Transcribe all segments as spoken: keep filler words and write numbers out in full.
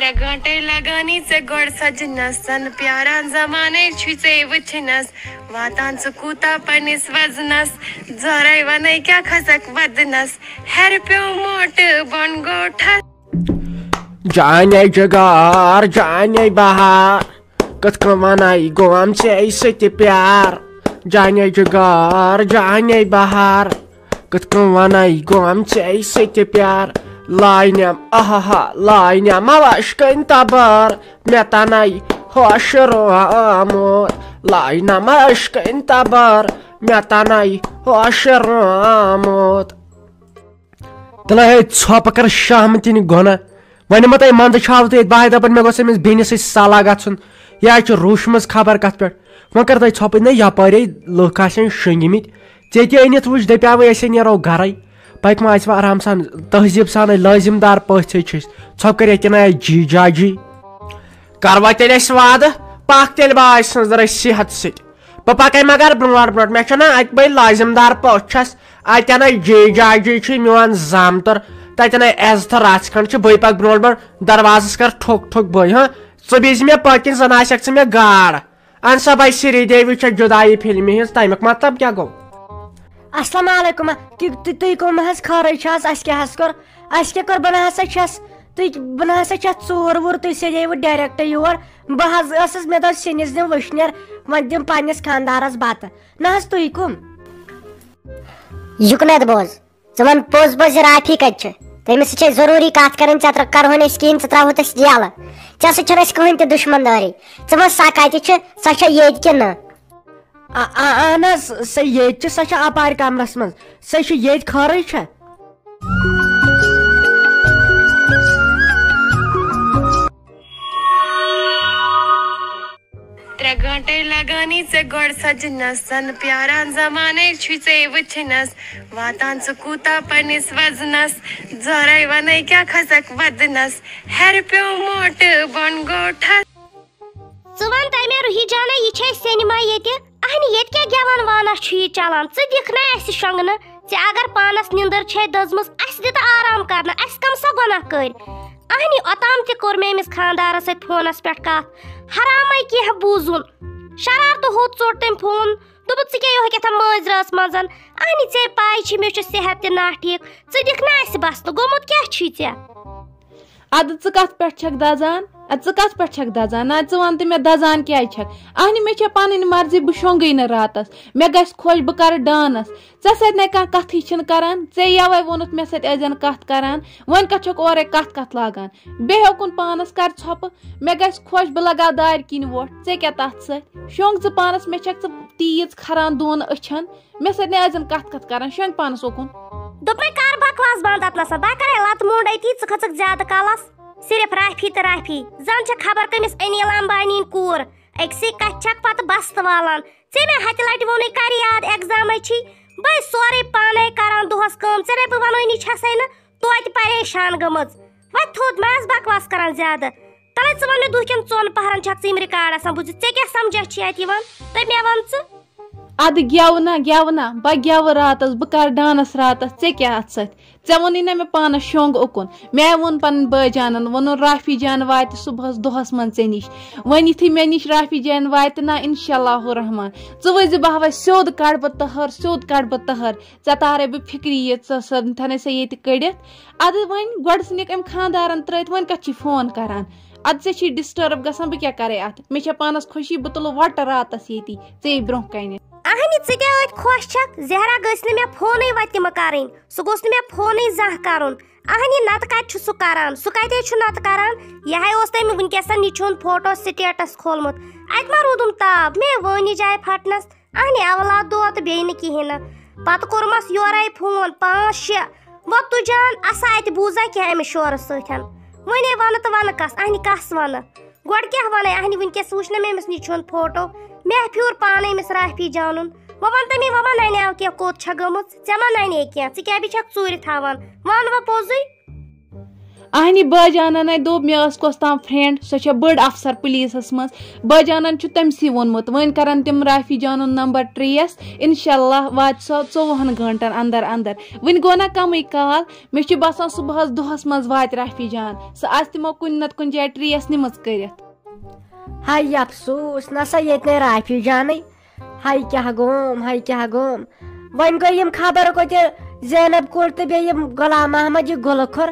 ترٛےٚ گٲنٛٹے لگانی ژےٚ گۄڈٕ سجنس، زن پیاران زمانے چھُے ژےٚ وٕچھنس۔ واتان ژٕ کوٗتاہ پننِس وزنس، زورے ونے کیٛاہ کھسکھ ودنس۔ ہیرِ پیوٚو موٹہٕ بۄن گوٚو ٹھس۔ جانے جگار، جانے بہار، کتھ کٔنۍ ونائی گوم ژے سۭتۍ پیار۔ جانے جگار، جانے بہار، کتھ کٔنۍ ونائی گوم ژے سۭتۍ پیار۔ لاینم، آہا، لاینم عشقن تبر، مےٚ تنائی ہوش رومُت۔ لاینم عشقن تبر، مےٚ تنائی ہوش رومُت۔ تیٚلہِ ہے ژھۄپہٕ کر شہمتٕنۍ گۄناہ۔ وۄنۍ ما تۄہہِ منٛدٕ چھاوٕ تُہۍ ییٚتہِ؟ بہٕ ہاے دَپان، مےٚ گوٚژھ أمِس بیٚنہِ سۭتۍ صلاح گژھُن۔ یہِ حظ چھُ روٗشمٕژ خبر کَتھ پٮ۪ٹھ۔ وۄنۍ کر تۄہہِ ژھۄپٕے نہ یَپٲرۍ لُکھ آسن شٔنٛگمٕتۍ۔ ژےٚ تہِ أنِتھ وٕچھ، دَپیٛاوٕے أسۍ ہے نیرو گَرَے۔ پَتہٕ ما آسہِ وۄنۍ آرام سان تہذیٖب سانٕے لٲزِم دار پٔژھۍ ہے چھِ أسۍ۔ ژھۄپہٕ کر ییٚتہِ کِنۍ آے جی جاجی۔ کر وۄنۍ تیٚلہِ اَسہِ وعدٕ، پَکھ تیٚلہِ باے سٕنٛز رٔسۍ صحت سۭتۍ۔ بہٕ پکے مگر برونٛٹھ برونٛٹھ، مےٚ چھُنہ اتہِ بٔے لٲزِم دار پوٚژھ چھَس، اتٮ۪ن ٲسۍ جی جاجی چھُے میون زامتُر، تتٮ۪ن ٲسۍ عزتہٕ رژھ کھنڈ چھِ، بٔے پکہٕ برونٛٹھ برونٛٹھ، دروازس کر ٹھوٚک ٹھوٚک بٔے، ہاں، ژٕ بیٚہہ زِ مےٚ پٔتۍ کِنۍ، زن آسٮ۪کھ ژٕ مےٚ گاڈ۔ اہن سا بھائی، سری دیوی چھےٚ جدایی فلمہِ ہٕنٛز، تمیُک مطلب کیٛاہ گوٚو؟ السلام علیکم، تُہۍ تُہۍ کٕم حظ خٲرٕے چھِ حظ؟ اَسہِ کیٛاہ حظ کوٚر؟ اَسہِ کیٛاہ کوٚر؟ بہٕ نہ ہسا چھَس تُہۍ بہٕ نہ ہسا چھَس ژوٗر ووٗر، تُہۍ سیٚدے وٕ ڈایریکٹ یور۔ بہٕ حظ ٲسٕس، مےٚ دوٚپ سِنِس دِم وٕشنیر، وۄنۍ دِم پننِس خانٛدارس بتہٕ۔ نہ حظ، تُہۍ کٕم؟ یُکنتھ بوز، ژٕ وَن پوٚز پوٚز، یہِ رافی کَتہِ چھِ؟ تٔمِس سۭتۍ چھِ اَسہِ ضروٗری کَتھ کَرٕنۍ، ژےٚ ترٛ- کَرہون أسۍ کِہیٖنۍ، ژٕ ترٛاوہوتھ أسۍ یَلہٕ۔ ژےٚ سۭتۍ چھَنہٕ اَسہِ کٕہٕنۍ تہِ دُشمن دٲری۔ ژٕ وَن سۄ کَتہِ چھِ، سۄ چھےٚ ییٚتہِ کِنہٕ نہ؟ آ- آ- اہن حظ، سۄ ییٚتہِ چھِ، سۄ چھےٚ اَپارِ کَمرَس منٛز، سۄ چھِ ییٚتہِ خٲرٕے چھےٚ۔ ترٛےٚ گٲنٛٹے لگانی ژےٚ گۄڈٕ سجنس، زن پیاران زمانے چھُے ژےٚ وٕچھنس۔ واتان ژٕ کوٗتاہ پننِس وزنس، زورے ونے کیٛاہ کھسکھ ودنس۔ ہیرِ پیوٚو موٹہٕ بۄن گوٚو ٹھس۔ ژٕ وَن تَمے روحی جانا، یہِ چھےٚ سینما ییٚتہِ؟ اہنہِ، ییٚتہِ کیٛاہ گٮ۪وَن وانَس چھُ یہِ چلان؟ ژٕ دِکھ نا اَسہِ شۄنٛگنہٕ؟ ژےٚ اگر پانَس نِندٕر چھے دٔزمٕژ، اَسہِ دِ تہٕ آرام کرنہٕ، اَسہِ کَم سا گۄناہ کٔرۍ؟ اہنہِ، اوٚتام تہِ کوٚر مےٚ أمِس خانٛدارَس سۭتۍ فونَس پٮ۪ٹھ کَتھ، حرامَے کینٛہہ بوٗزُن۔ شرارتہٕ ہوٚت ژوٚٹ تٔمۍ فون، دوٚپُن، "ژٕ کیٛاہ یِہوٚے کیٛاہ تام مٲنٛزِ رٲژ منٛز؟ اہنہِ، ژےٚ پَے چھِ مےٚ چھُ صحت تہِ ناٹھیٖک، ژٕ دِکھ نا اَسہِ بَسنہٕ، گوٚمُت کیٛاہ چھُے ژےٚ؟" اَدٕ ژٕ کَتھ پٮ۪ٹھ چھَکھ دَزان؟ اَدٕ ژٕ کَتھ پٮ۪ٹھ چھَکھ دَزان؟ نہ، ژٕ وَن تہٕ مےٚ، دَزان کیٛازِ چھَکھ؟ اَہنہِ، مےٚ چھےٚ پَنٕنۍ مرضی، بہٕ شۄنٛگٕے نہٕ راتَس۔ مےٚ گژھِ خۄش، بہٕ کَرٕ ڈانَس۔ ژےٚ سۭتۍ نے کانٛہہ کَتھٕے چھِنہٕ کَران۔ ژےٚ یَوَے ووٚنُتھ مےٚ سۭتۍ ٲسۍزٮ۪ن کَتھ کَران۔ وۄنۍ کَتھ چھَکھ اورَے کَتھ کَتھ لاگان؟ بیٚہہ اوکُن پانَس، کَر ژھۄپہٕ۔ مےٚ گژھِ خۄش، بہٕ لَگاو دارِ کِنۍ وۄٹھ۔ ژےٚ کیٛاہ تَتھ سۭتۍ؟ شۄنٛگ ژٕ پانَس، مےٚ چھَکھ ژٕ تیٖژ کھَران دۄن أچھَن۔ مےٚ سۭتۍ نے ٲسۍزٮ۪ن کَتھ کَتھ کَران، شۄنٛگۍ پانَس اوکُن۔ دوٚپمَے، کَر بکواس بنٛد اَتنَس، بہٕ کَرَے لَتہٕ موٚنٛڈ أتی، ژٕ کھٔژٕکھ زیادٕ کَلَس۔ صرف رافی تہٕ رافی، زَن چھَکھ خبر کٔمِس انیٖل امبانی ہٕنٛدۍ کوٗر۔ أکسٕے کَتھِ چھَکھ پَتہٕ بستہٕ والان۔ ژےٚ مےٚ ہَتہِ لَٹہِ ووٚنُے، کَر یاد، ایگزامَے چھی۔ بہٕ ہے سورُے پانَے کَران دۄہَس کٲم، ژےٚ نے بہٕ وَنٲنی چھَسَے نہٕ، توتہِ پریشان گٔمٕژ۔ وۄتھ تھوٚد، مہ آس بکواس کَران زیادٕ۔ تَلَے ژٕ وَن مےٚ، دُہکٮ۪ن ژۄن پَہرَن چھَکھ ژٕ یِم ریکارڈ آسان بوٗزِتھ، ژےٚ کیٛاہ سَمجھا چھِ اَتہِ یِوان؟ تہٕ مےٚ وَن ژٕ۔ اَدٕ گٮ۪و نہ، گٮ۪و نہ، بہٕ گٮ۪وٕ راتَس، بہٕ کَرٕ ڈانَس راتَس، ژےٚ کیٛاہ اَتھ سۭتۍ؟ ژےٚ ووٚنُے نہ مےٚ پانَس شۄنٛگ اُکُن۔ مےٚ ووٚن پَنٕنۍ بٲے جانَن، ووٚنُن، رافی جان واتہِ صُبحَس دۄہَس منٛز ژےٚ نِش۔ وۄنۍ یُتھُے مےٚ نِش رافی جان واتہِ نہ، اِنشاء اللہ الرحمٰن، ژٕ وٕچھ زِ بہٕ ہاوَے سیوٚد کَڑٕ بہٕ تٔہَر، سیوٚد کَڑٕ بہٕ تٔہَر۔ ژےٚ تارَے بہٕ فِکرِ یہِ، ژٕ سۄ تھَنَے سۄ ییٚتہِ کٔڑِتھ۔ اَدٕ وۄنۍ گۄڈٕ ژھٕنِکھ أمۍ خانٛدارَن ترٛٲوِتھ، وۄنۍ کَتھ چھِ فون کَران؟ اَدٕ ژےٚ چھی ڈِسٹٲرٕب گژھان، بہٕ کیٛاہ کَرَے اَتھ؟ مےٚ چھےٚ پانَس خوشی، بہٕ تُلہٕ وۄٹہٕ راتَس ییٚتی ژے برٛونٛہہ کَنہِ۔ اَہنہِ، ژٕ کیٛاہ أتھۍ خۄش چھَکھ؟ زہرا گٔژھ نہٕ مےٚ فونٕے وَتہِ تِمہٕ کَرٕنۍ۔ سُہ گوٚژھ نہٕ مےٚ فونٕے زانٛہہ کَرُن۔ اَہنہِ، نَتہٕ کَتہِ چھُ سُہ کَران؟ سُہ کَتہِ چھُ نَتہٕ کَران؟ یہِ ہَے اوس تٔمۍ وٕنکیٚسَن نِچہِ ہُنٛد فوٹو سِٹیٹَس کھولمُت۔ اَتہِ ما روٗدُم تاب؟ مےٚ وٲنی جایہِ پھَٹنَس۔ اہنہِ اولاد دود تہٕ بیٚیہِ نہٕ کِہیٖنۍ نہٕ۔ پتہٕ کوٚرمَس یورَے فون، پانٛژھ شےٚ۔ وۄتھ تُجان، اَسا اَتہِ بوٗزا کینٛہہ أمِس شورٕ سۭتۍ؟ وۄنۍ ہے وَنہٕ تہٕ وَنہٕ کَس، اہنہِ کَس وَنہٕ؟ گۄڈٕ کیٛاہ وَنَے اہنہِ، وٕنکیٚس وٕچھ نہٕ مےٚ أمِس نِچہِ ہُنٛد فوٹو۔ مےٚ پھیوٗر پانَے أمِس رافی جانُن۔ وۄنۍ وَن تہٕ مےٚ، وۄنۍ ما نَنیو کینٛہہ، کوٚت چھےٚ گٔمٕژ؟ ژےٚ ما نَنے کینٛہہ؟ ژٕ کیٛاہ بیٚیہِ چھَکھ ژوٗرِ تھاوان؟ وَن وۄنۍ پوٚزُے۔ اہنہِ باجانن ہے دوٚپ، مےٚ ٲس کۄس تام فرینڈ، سۄ چھےٚ بٔڑ افسر پُلیٖسس منٛز۔ باجانن چھُ تٔمسٕے ووٚنمُت، وۄنۍ کرن تِم رافی جانُن نمبر ٹریس، انشاءاللہ واتہِ سۄ ژوٚوُہن گٲنٹن اندر اندر۔ وۄنۍ گوٚو نا کمٕے کال، مےٚ چھُ باسان صبحس دۄہس منٛز واتہِ رافی جان، سۄ آسہِ تِمو کُنہِ نتہٕ کُنہِ جایہِ ٹریس نِمٕژ کٔرِتھ۔ ہاے افسوس، نہ سا ییٚتہِ نے رافی جانٕے۔ ہاے کیٛاہ گوم، ہاے کیٛاہ گوم۔ وۄنۍ گٔے یِم خبر کوٚت، یہِ زینب کُل تہٕ بیٚیہِ یِم غلام محمد، یہِ گُلہٕ کھُر۔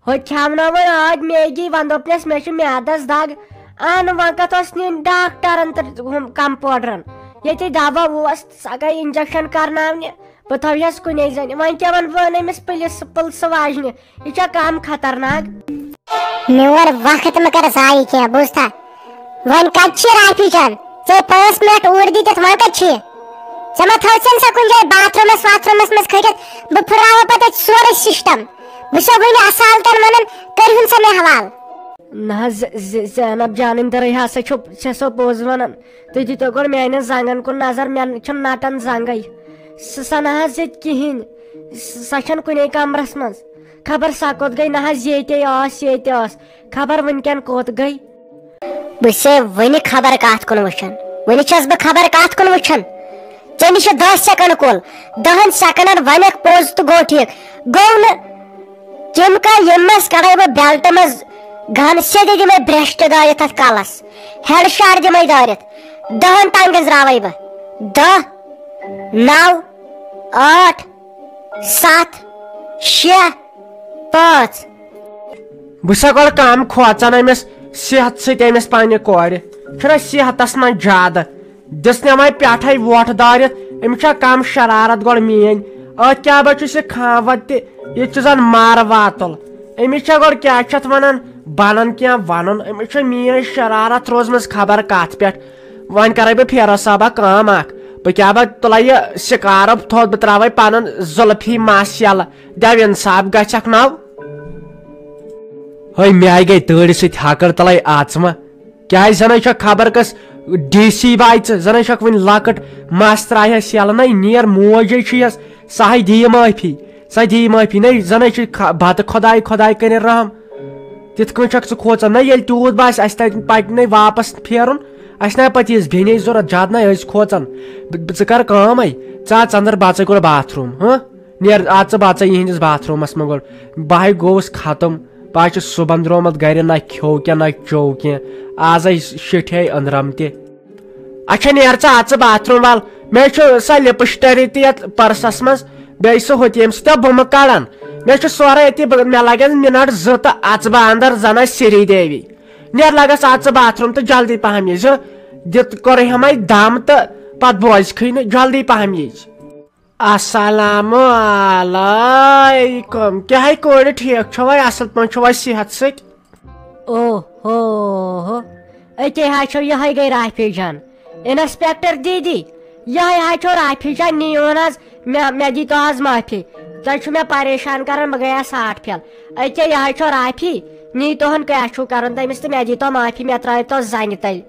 ہُتہِ کھٮ۪ونٲو وۄنۍ ٲدۍ میگی، وۄنۍ دوٚپنس، "مےٚ چھُ میادس دگ۔" اہن، وۄنۍ کتھ اوس نِنۍ ڈاکٹرن تہٕ ہُم کمپاوڈرن؟ ییٚتہِ دوا اوس، سۄ گٔے انجکشن کرناونہِ۔ بہٕ تھاوہس کُنے زٔنۍ۔ وۄنۍ کیٛاہ ونہٕ بہٕ أمِس پُلس، پُلسہٕ واجنہِ؟ یہِ چھا کم خطرناک؟ میون وقت مہٕ کر ضایع کینٛہہ، بوٗزتھا؟ وۄنۍ کتہِ چھِ رافی جان؟ ژےٚ پانٛژھ منٹ اوٗرۍ دِتھ وۄنۍ کتہِ چھِ؟ ژےٚ ما تھٲوژن سۄ کُنہِ جایہِ باتھ روٗمس واتھ روٗمس منٛز کھٔٹِتھ؟ بہٕ پھٕراوٕ پتہٕ اتہِ سورُے سسٹم۔ بہٕ چھسو وُنہِ اصالتن ونان، کٔرۍہُن سا مےٚ حوالہٕ۔ نہ حظ، ز-، ز-، زینب جانٕنۍ دٔرٕے ہسا چھو، چھسو پوٚز ونان۔ تُہۍ دِتو گۄڈٕ میانٮ۪ن زنٛگن کُن نظر، مےٚ چھُم نٹان زنٛگے۔ سۄ، سۄ نہ حظ ییٚتہِ کِہیٖنۍ۔ س-، سۄ چھَنہٕ کُنے کمرس منٛز۔ خبر سۄ کوٚت گٔے؟ نہ حظ، ییٚتے ٲس، ییٚتے ٲس۔ خبر وٕنکٮ۪ن کوٚت گٔے؟ بہٕ چھسے وٕنہِ خبر کتھ کُن وٕچھان، وٕنہِ چھس بہٕ خبر کتھ کُن وٕچھان۔ ژےٚ نِش چھِ دَہ سیکنڈ کُل، دَہن سیکنڈن ونکھ پوٚز تہٕ گوٚو ٹھیٖک۔ گوٚو نہٕ؟ تِم کا ییٚمہِ منٛز کڑے بہٕ بیلٹہٕ منٛز گن، سیٚدِ دِمے برٛیشٹ دٲرِتھ اتھ کلس، ہیڈ شاٹ دِمے دٲرِتھ۔ دَہن تام گٔنزراوے بہٕ۔ دَہ، نَو، ٲٹھ، ستھ، شےٚ، پانٛژھ۔ بہٕ چھسا گۄڈٕ کم کھوژان أمِس صحت سۭتۍ، أمِس پننہِ کورِ؟ چھُنہ صحتس منٛز زیادٕ؟ دِژ نہ وۄنۍ پٮ۪ٹھے وۄٹھ دٲرِتھ، أمِس چھا کم شرارت گۄڈٕ میٲنۍ؟ أتھۍ کیٛاہ بہ چھُس یہِ کھانٛوت تہِ، یہِ چھُ زن مارٕ واتُل۔ أمِس چھا گۄڈٕ کیٛاہ چھِ اتھ ونان، بنان کینٛہہ ونُن؟ أمِس چھِ میٲنۍ شرارت روٗزمٕژ خبر کتھ پٮ۪ٹھ۔ وۄنۍ کرے بہٕ فیروز صٲبہ کٲم اکھ، بہٕ کیٛاہ بہٕ تُلے یہِ سِکارُف تھوٚد، بہٕ تراوے پنُن زُلفی مس یلہٕ، دٮ۪و انصاف گژھکھ نو۔ ہے، مےٚ آیہِ گٔے تۭرِ سۭتۍ ہکٕر تلے آژمہ۔ کیٛازِ زَنَے چھےٚ خبر کۄس ڈی سی باے ژٕ، زَنَے چھَکھ وٕنہِ لۄکٕٹ، مَس ترٛایہَس یَلہٕ۔ نَے نیر موج ہے چھِ یَس، سۄ ہے دِیہِ معٲفی، سۄ دِیہِ معٲفی۔ نَے زَنَے چھِ خ-، بَتہٕ خۄداے خۄداے کٔرِنۍ رحم۔ تِتھ کٔنۍ چھَکھ ژٕ کھوژان۔ نَے ییٚلہِ تیوٗت باسہِ اَسہِ تَتہِ پَکہِ نَے واپَس پھیرُن، اَسہِ نَے پَتہٕ یِژھ بیٚنے ضوٚرَتھ، زیادٕ نَے أسۍ کھوژان۔ بہٕ، بہٕ، ژٕ کَر کٲم ہے، ژٕ اَژ اَندَر، بہٕ اَژَے گۄڈٕ باتھ روٗم، ہہ؟ نیر، اژ ژٕ، بہٕ اژے یِہنٛدِس باتھ روٗمس منٛز گۄڈٕ۔ بہٕ ہے گوٚوُس ختم۔ بہٕ حظ چھُس صُبحن درٛامُت گرِ، نہ کھیوٚو کینٛہہ، نہ چیوٚو کینٛہہ۔ از ہے شیٹھے أنٛدرم تہِ۔ اچھا، نیر ژٕ، اژ ژٕ باتھ روٗم وال۔ مےٚ چھُ سۄ لپسٹری تہِ یتھ پٔرسس منٛز، بیٚیہِ سُہ ہُہ تہِ، ییٚمہِ سۭتۍ بہٕ بُمہٕ کڑان۔ مےٚ چھُ سورُے أتی، بہٕ، مےٚ لگن منٹ زٕ تہٕ اژٕ بہٕ اندر، زن آسہِ سری دیوی۔ نیر لگس، اژ ژٕ باتھ روٗم تہٕ جلدی پہم یی زِ۔ دِتھ کوٚرُے ہمے دم تہٕ پتہٕ بوزکھٕے نہٕ، جلدی پہم یی زِ۔ السلام علیکم۔ کیٛاہ ہے کورِ، ٹھیٖک چھوا؟ اصل پٲٹھۍ چھوا صحت سۭتۍ؟ او ہو ہو، أتے حظ چھو، یہے گٔے رافی جان۔ انسپیکٹر دیدی، یہے حظ چھو رافی جان، نیٖوُن حظ مےٚ، مےٚ دیٖتو حظ معٲفی۔ تۄہہِ چھُو مےٚ پریشان کران، بہٕ گٔیس ساٹھ پھیل۔ أتے یہے چھو رافی، نیٖتوہن کیٛاہ چھُو کران تٔمِس تہٕ مےٚ دیٖتو معٲفی، مےٚ ترٛٲیتو زنہِ تٔلۍ۔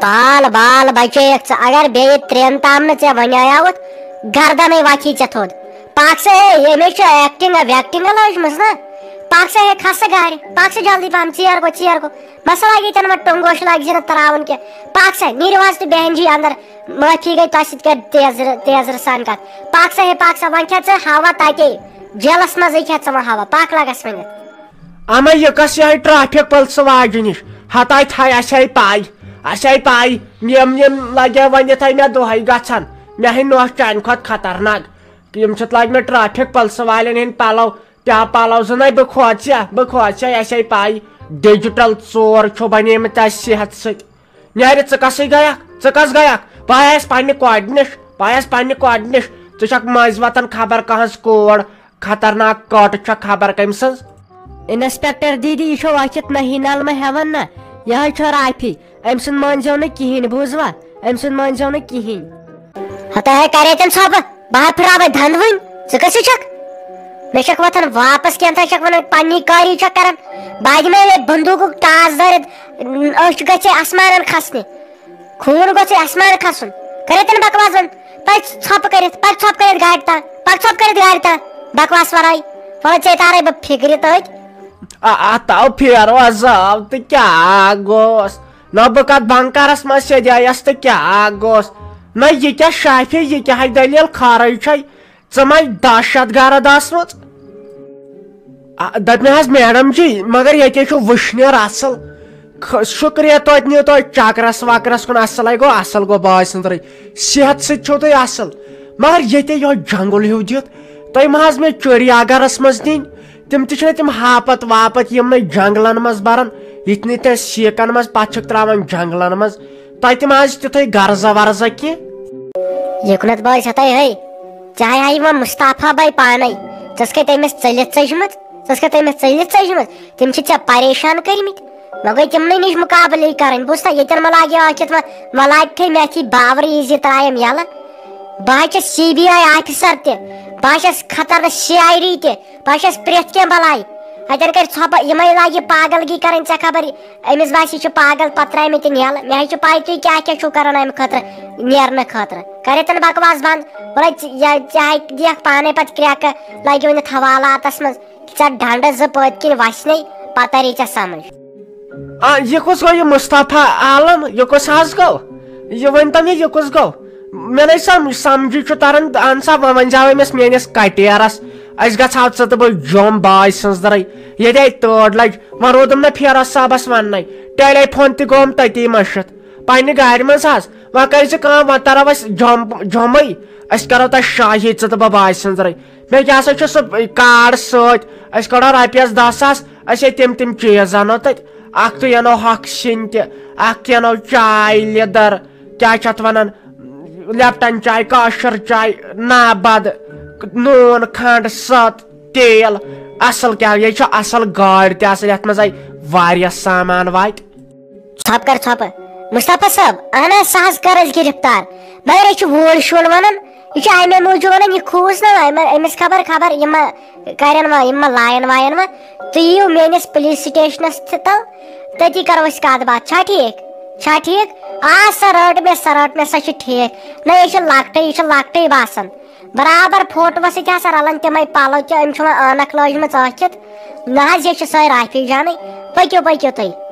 بال بال بچییکھ ژٕ، اگر بیٚیہِ ترٛٮ۪ن تام نہٕ ژےٚ وَنیٛاوُتھ، گردَنَے وَتھی ژےٚ تھوٚد۔ پَکھ سا ہے، ییٚمِس چھِ ایکٹِنٛگ ویکٹِنٛگ لٲجمٕژ نا، پَکھ سا ہے، کھَس سا گاڑِ، پَکھ سا جلدی پَہَم، ژیر گوٚو، ژیر گوٚو۔ مَسا لَگی ژےٚ نہٕ وۄنۍ ٹوٚنٛگوش لَگہِ زِ نہٕ ترٛاوُن کینٛہہ۔ پَکھ سا، نیٖرِو حظ تُہۍ بہن جی اندر، معٲفی گٔے تۄہہِ سۭتۍ کَرِ تیزرٕ، تیزرٕ سان کَتھ۔ پَکھ سا ہے، پَکھ سا، وۄنۍ کھےٚ ژٕ ہوا تَتے، جیلَس منٛزٕے کھےٚ ژٕ وۄنۍ ہوا، پَکھ لَگَس وۄنۍ۔ اما یہِ کس یہے ٹریفک پلسہٕ واجہِ نِش؟ ہتاے تھاے، اسہِ آیہِ پاے، اسہِ آیہِ پاے، یِم، یِم لگے ونِتھ آیہِ مےٚ دۄہے گژھان، مےٚ ہے نوٚش چانہِ کھۄتہٕ خطرناک۔ یِم چھِ لگۍ مےٚ ٹریفک پلسہٕ والٮ۪ن ہٕنٛدۍ پلو، کیٛاہ پلو زٕ نَے، بہٕ کھوژیا، بہٕ کھوژیا، اسہِ آیہِ پاے، ڈیجیٹل ژور چھُ بنیمٕتۍ اسہِ صحت سۭتۍ۔ نیرِ، ژٕ کسٕے گٔیکھ؟ ژٕ کس گٔیکھ؟ بہٕ آیس پننہِ کورِ نِش، بہٕ آیس پننہِ کورِ نِش۔ ژٕ چھکھ مٔنٛزۍ وتان خبر کانٛہہ ہٕنٛز کور، خطرناک کٔٹ چھکھ خبر کٔمۍ سٕنٛز۔ انسپیکٹر دیدی، یہِ چھو أچھِتھ نہی نلمہٕ ہٮ۪وان نہ، یہِ حظ چھو رافی، أمۍ سُنٛد مٲنۍزیو نہٕ کِہیٖنۍ، بوٗزوا؟ أمۍ سُنٛد مٲنۍزیو نہٕ کِہیٖنۍ۔ ہتا ہے کرے تٔمۍ ژھۄپہٕ، بہٕ ہا پھٕراوے دنٛد وٕنۍ، ژٕ کٔژ چھکھ؟ مےٚ چھکھ وۄتھان واپس کینٛہہ تام چھکھ ونان، پننی کٲری چھکھ کران۔ بہٕ ہا دِمے ییٚتہِ بندوٗقُک ٹاس دٲرِتھ، أچھ گژھِ آسمانن کھسنہِ۔ خوٗن گوٚژھُے آسمان کھسُن۔ کٔرِو تیٚلہِ بکواس بنٛد۔ پَکھ ژھۄپہٕ کٔرِتھ، پَکھ ژھۄپہٕ کٔرِتھ گاڑِ تام، پَکھ ژھۄپہٕ کٔرِتھ گاڑِ تام۔ بکواس وَرٲے۔ وَلہٕ ژےٚ تارَے بہٕ فِکرِ تٔتۍ۔ آ، آ، تو پھیرو عذاب تہٕ کیٛاہ گوٚس؟ نہ بہٕ کتھ بنکرس منٛز سیٚدیایس تہٕ کیٛاہ گوٚس؟ نہ یہِ کیٛاہ شافی، یہِ کیٛاہ دٔلیٖل خٲرٕے چھے؟ ژٕ ما دہشت گرد ٲسمٕژ؟ آ، دٔپۍ مےٚ حظ میڈم جی، مگر ییٚتہِ چھُ وٕشنیر اصل۔ خ-، شُکریہ توتہِ نیوٗ تۄہہِ چکرس وکرس کُن، اصل ہے گوٚو، اصل گوٚو بٲے سٕنٛدرٕے۔ صحت سۭتۍ چھِو تُہۍ اصل، مگر ییٚتہِ یۄہے جنگل ہیوٗ دِتھ، تۄہہِ ما حظ مےٚ چڑیا گرس منٛز نِنۍ؟ تِم تہِ چھِنہ تِم ہاپت واپت یِمنٕے جنگلن منٛز بران، یِتھ نہٕ تۄہہِ سیٖکن منٛز پتہٕ چھِکھ تراوان جنگلن منٛز۔ تۄہہِ تہِ ما آسہِ تیُتھُے غرضہ ورضہ کینٛہہ؟ یُکنتھ بٲے چھا تۄہہِ ہے؟ ژےٚ ہاے ہاے وۄنۍ مصطفیٰ بھاے پانے۔ ژٕ ٲسکھے تٔمِس ژٔلِتھ ژٔجمٕژ؟ ژٕ ٲسکھے تٔمِس ژٔلِتھ ژٔجمٕژ؟ تِم چھِ ژےٚ پریشان کٔرمٕتۍ۔ وۄنۍ گٔے تِمنٕے نِش مُقابلہٕ کرٕنۍ۔ بوٗزتھا، ییٚتٮ۪ن مہ لاگہِ ٲکھِتھ وۄنۍ، مہ لاگہِ تھے مےٚ اَتھی باورٕ یہِ زِ ترٛایم یَلہٕ۔ بہٕ ہا چھَس سی بی آی آفیسر تہِ، بہٕ ہا چھَس خطرناک سی آی ڈی تہِ، بہٕ ہا چھَس پرٛٮ۪تھ کینٛہہ بلاے۔ اَتٮ۪ن کَرِ ژھۄپہٕ، یِمَے لاگہِ پاگلگی کَرٕنۍ۔ ژےٚ خبر، أمِس باسہِ یہِ چھُ پاگل پترامٕتۍ تہِ نیلہٕ۔ مےٚ ہے چھُ پاے تُہۍ کیٛاہ کیٛاہ چھُو کران اَمہِ خٲطرٕ نیرنہٕ خٲطرٕ۔ کَر ییٚتٮ۪ن بکواس بنٛد۔ وَلَے ژٕ-، یا-، ژےٚ ہے دِیَکھ پانَے پَتہٕ کرٛٮ۪کہٕ، لَگہِ ؤنِتھ حوالاتَس منٛز۔ ژےٚ ڈنٛڈٕ زٕ پٔتۍ کِنۍ وَسنے، پَتہٕ تَری ژےٚ سَمٕجھ۔ آ، یہِ کُس گوٚو یہِ مصطفیٰ عالم؟ یہِ کُس حظ گوٚو؟ یہِ ؤنۍ تو مےٚ، یہِ کُس گوٚو؟ مےٚ نَے سَم-، سَمجھی چھُ تَران۔ اَہَن سا، وۄنۍ، وۄنۍ زاوے مےٚ میٛٲنِس کٹیرَس۔ أسۍ گژھٕ ہاو ژٕ تہٕ بہٕ جوٚم بٲے سٕنٛز دَرٕے۔ ییٚتہِ آیہِ تٲڑ لَگہِ۔ وۄنۍ روٗدُم نہ پھیرو صٲبَس وَننَے۔ ٹیلی فون تہِ گوٚوُم تٔتی مٔشِتھ۔ پنٛنہِ گاڑِ منٛز حظ۔ وۄنۍ کٔرۍ زِ کٲم، وۄنۍ تَرو أسۍ جوٚم-، جوٚمٕے۔ أسۍ کَرو تۄہہِ شاہی، ژٕ تہٕ بہٕ بٲے سٕنٛز دَرٕے۔ مےٚ کیٛاہ سا چھُ سُہ کارڈ سۭتۍ؟ أسۍ کَڑو رۄپیَس دَہ ساس، أسۍ ہے تِم تِم چیٖز اَنو تَتہِ۔ اَکھ تُہۍ اَنو ہۄکھ سِنۍ تہِ، اَکھ تُہۍ اَنو چاے، لیٚدٕر، کیٛاہ چھِ اَتھ وَنان، لیپٹن چاے، کٲشِر چاے، نابَد، نوٗن، کھنٛڈ، سَت، تیل۔ اَصٕل کیٛاہ، ییٚتہِ چھُ اَصٕل گٲڑۍ تہِ اَصٕل، یَتھ منٛز اَسہِ واریاہ سامان واتہِ۔ ژھۄپہٕ کر ژھۄپہٕ۔ مصطفیٰ صٲب، اہن حظ، سُہ حظ کٔر اَسہِ گرفتار۔ مگر أسۍ چھِ وُہُر شُر وَنان، یہِ چھُ اَمے موٗجوٗب وَنان، یہِ کھوٗژ نہ وۄنۍ، أمِس خبر خبر یِم ما کَرن وۄنۍ، یِم ما لایَن وایَن وۄنۍ۔ تُہۍ یِیِو میٲنِس پُلیٖس سٹیشنَس تہِ تَل، تٔتی کَرو أسۍ کَتھ باتھ۔ چھا ٹھیٖک؟ چھا ٹھیٖک؟ آ سا، رٔٹ مےٚ سا، رٔٹ مےٚ سا، چھُ ٹھیٖک۔ نہ، یہِ چھُ لۄکٹُے، یہِ چھُ لۄکٹُے باسان۔ برابر فوٹوَس سۭتۍ ہسا رَلان تِمَے پَلو تہِ، أمۍ چھُ وۄنۍ عٲنَکھ لٲجمٕژ ٲکھِتھ۔ نہ حظ، یہِ چھِ سۄے رافی جانٕے۔ پٔکِو، پٔکِو تُہۍ۔